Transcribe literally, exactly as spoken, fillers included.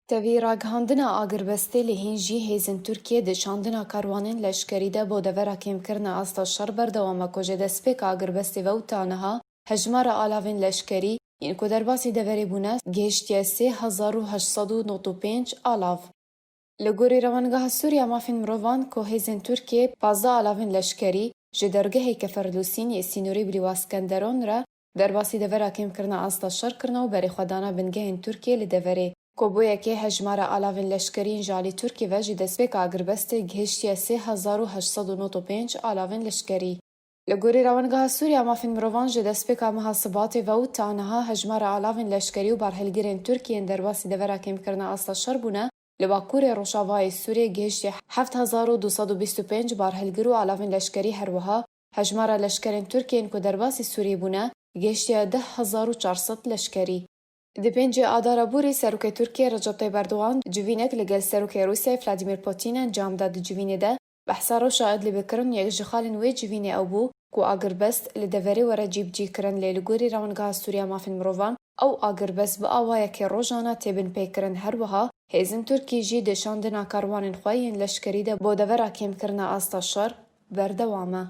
Tevî ragihandina agirbestê lê hîn jî hêzên Tirkiyê di şandina karwanên leşkerî de bo devera kêmkirina asta şer berdewam e ku ji destpêka agirbestê ve û ta niha hejmara alavên leşkerî yên ku derbasî deverê bûne gihiştiye sê hezar û heşt sed û nod û pênc alav. Li gorî Rewangeha Sûriya Mafên Mirovan ku hêzên Tirkiyê pazdeh alavên leşkerî ji dergehê Keferlûsîn yê sînorî bi Lîwa Skenderon re derbasî devera kêmkirina asta şer kirine û berê xwe dana bingehên Tirkiyê li deverê, ku bo yekê hejmara alavên leşkerî yên ji alî Tirkiyê ve ji destpêka agirbestê gihiştiye sê hezar û heşt sed û nod û pênc alavên leşkerî. Li gorî Rewangeha Sûriya Mafên Mirovan ji destpêka meha Sibatê ve û ta niha hejmara alavên leşkerî û barhilgirên Tirkiyê yên derbasî devera kêmkirina asta şer bûne, li Bakurê Rojavayê Sûriyê gihiştiye heft hezar û du sed û bîst û pênc barhilgir û alavên leşkerî, her wiha hejmara leşkerên Tirkiyê yên ku derbasî Sûriyê bûne gihiştiye deh hezar û çar sed leşkerî. Di pêncê Adara borî Serokê Tirkiyê Recep Tayyip Erdogan civînek li gel Serokê Rûsyayê Vladimir Putin encam da. Di civînê de behsa rewşa Idlibê kirin, yek ji xalên wê civînê ew bû ku agirbest li deverê were cîbicîkirin, lê li gorî Rewangeha Sûriya Mafên Mirovan ew agirbest bi awayekê rojane tê binpêkirin. Her wiha hêzên Tirkî jî di şandina karwanên xwe yên leşkerî de bo devera kêmkirina asta şer berdewam e.